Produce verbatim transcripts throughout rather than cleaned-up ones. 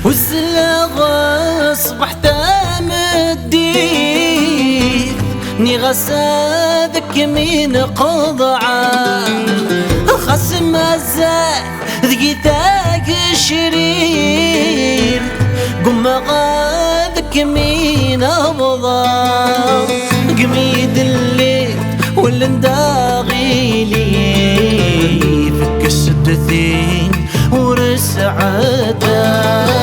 Uzzleɣ ṣṣbeḥ tameddit, nniɣ-as ad kem-in-qeḍɛeɣ. Xas mazal deg-i tagecrir, gummaɣ ad kem-in-awḍeɣ. Gmi d-lliɣ wellen d aɣilif, kkes-d tin ur sɛeddaɣ.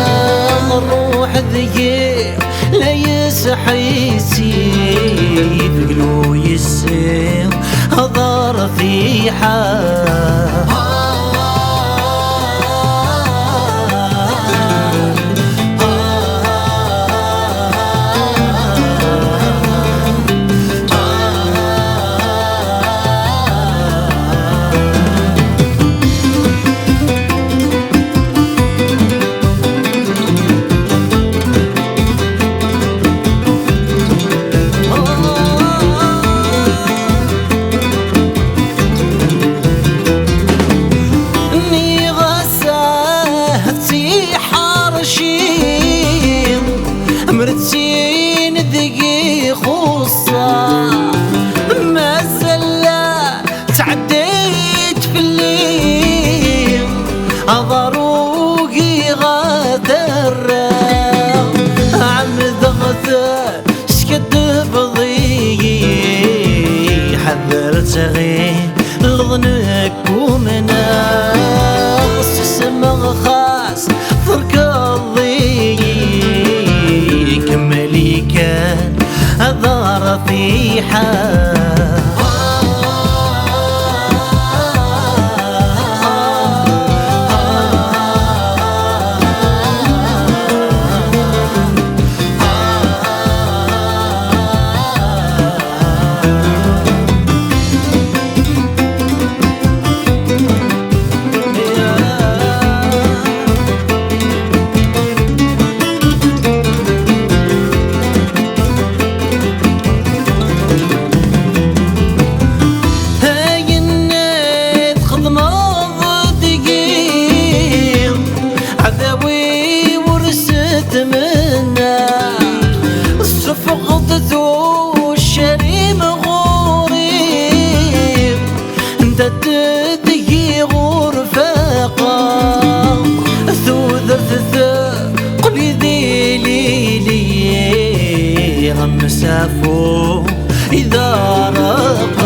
Ruḥ deg-i la yesḥisif, glu yes-i aḍar fiḥa. Nniɣ-as ah d tiḥerci, am d tin deg-i xuṣṣa, mazal la tɛedday-d fell-i, aḍar ugiɣ ad t-rreɣ, ɛemmdeɣ-t. Teskaddbeḍ-iyi, ḥader ttɣileḍ nekk umneɣ, ssusmeɣ xas terkeḍ-iyi, kemmel-iyi kan ad ara fiḥa. Ayen ay txedmeḍ deg-i, ɛdaw-iw ur s-tmenna. Ssufɣeḍ tuccar-im ɣur-i, anda deg-i ur faqeɣ. Tudert teqqel d ilili, am usafu i d areqqaq.